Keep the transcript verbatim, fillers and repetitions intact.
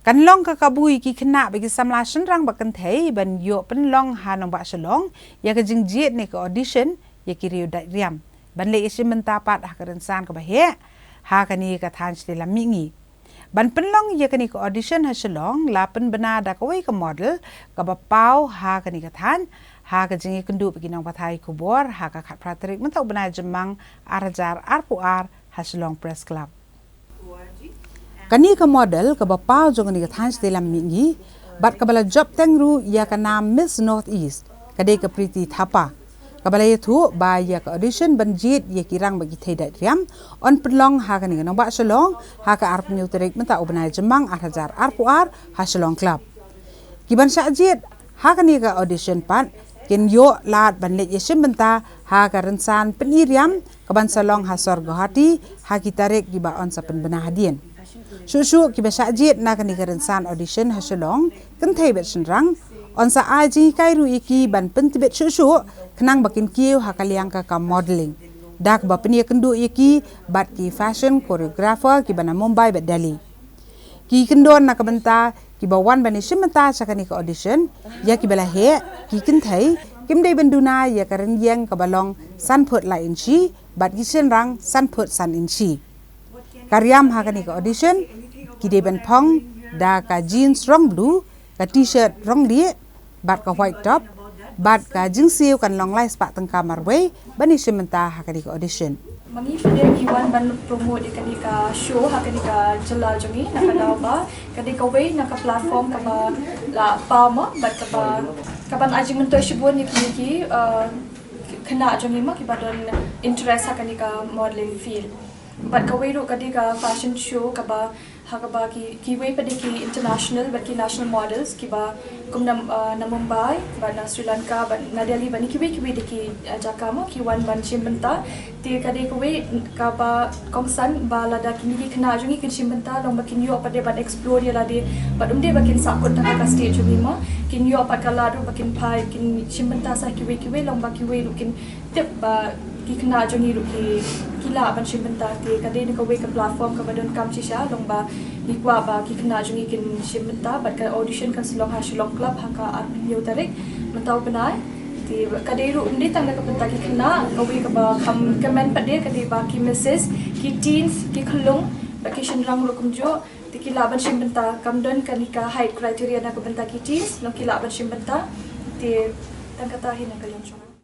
Kan long ka kabu ïa ki khynnah bad ki samla shynrang ba kynthei ban ïoh pynlong ha nongbah Shillong ïa ka jingjied ne ka audition ïa ki riew dait riam ban leit ïashim bynta pat ha ka rynsan kaba heh ha kane ka thaiñ shatei lam mihngi. Ban pynlong ïa kane ka audition ha Shillong la pynbna da kawei ka model kaba paw ha kane ka thaiñ, ha ka jingïakynduh bad ki nongpathai khubor ha ka khatphra tarik mynta u bnai Jymmang ar hajar arphew ar ha Shillong Press Club. Kane ka model kaba paw jong kane ka thaiñ shatei lam mihngi bad kaba la jop teng ruh ïa ka nam Miss North East, ka dei ka Preeti Thapa, kaba la ïathuh ba ïa ka audition ban jied ïa ki rang bad ki thei dait riam yn pynlong ha kane ka nongbah Shillong ha ka arphew tarik mynta u bnai Jymmang ar hajar arphew ar ha Shillong Club. Ki ban shah jied ha kane ka audition pat kin ïoh lad ban leit ïashim bynta ha ka rynsan pyni riam ka ban sa long ha sor Guwahati ha ki tarik kiba yn sa pynbna hadien. Shuh shuh kiba shah jied na kane ka rynsan audition ha Shillong, kynthei bad shynrang, yn sa ai jinghikai ruh ïa ki ban pyntbit shuh shuh khnang ba kin kiew ha ka liang ka kam modeling, da kaba pynïakynduh ïa ki bad ki fashion choreographer kiba na Mumbai bad Delhi. Ki kyndon na ka bynta kiba wan ban ïashim bynta sha kane ka audition, ïa kiba la heh, ki kynthei kim dei ban duna ïa ka rynïeng kaba long san phut lai inshi bad ki shynrang san phut san inshi. Ka riam ha kane ka audition ki dei ban phong da ka jeans rong blue, ka t-shirt rong lieh bad ka white top, bad ka jingsiew kan long lai spah tyngka marwei ban ïashim bynta ha kane ka audition. Ma ngi pat ngi wan ban promote ïa kane ka show ha kane ka jylla jong ngi na ka daw ba ka dei kawei na ka platform kaba la paw mo bad kaba, kaban ai jingmyntoi shibun ïa kine ki, uh, khynnah jong ngi mo kiba don interest ha kane ka modeling field. Bad kawei ruh ka dei ka fashion show kaba ha kaba ki, kiwei pat de ki international bad ki national models kiba kum na, uh, na Mumbai bad na Sri Lanka bad na Delhi bad na kiwei kiwei de ki, uh, jaka mo ki wan ban shim bynta. Te ka dei kawei kaba kongsan ba lada kine ki khynnah jong ngi kin shim bynta long ba kin ïoh pat de ban explore ïa lade bad um dei ba kin sahkut tang ha ka state jong ngi mo, kin ïoh pat ka lad ruh ba kin phai kin shim bynta sha kiwei kiwei long ba kiwei ruh kin tip ba ki khynnah jong ngi ruh ki, ki lah ban shim bynta. Te ka dei na kawei ka platform kaba donkam shisha long ba ngi kwah ba ki khynnah jong ngi kin shim bynta bad ka audition kan sa long ha Shillong Club ha ka arphew tarik mynta u bnai. Te ka dei ruh ym dei tang na ka bynta ki khynnah, kawei kaba kham kmen pat de ka dei ba ki misses, ki teens, ki khyllung bad ki shynrang ruh kumjuh. Te ki lah ban shim bynta, kam don kane ka height criteria na ka bynta ki teens, long ki lah ban shim bynta. Te tang kata hi na ka liang jong nga.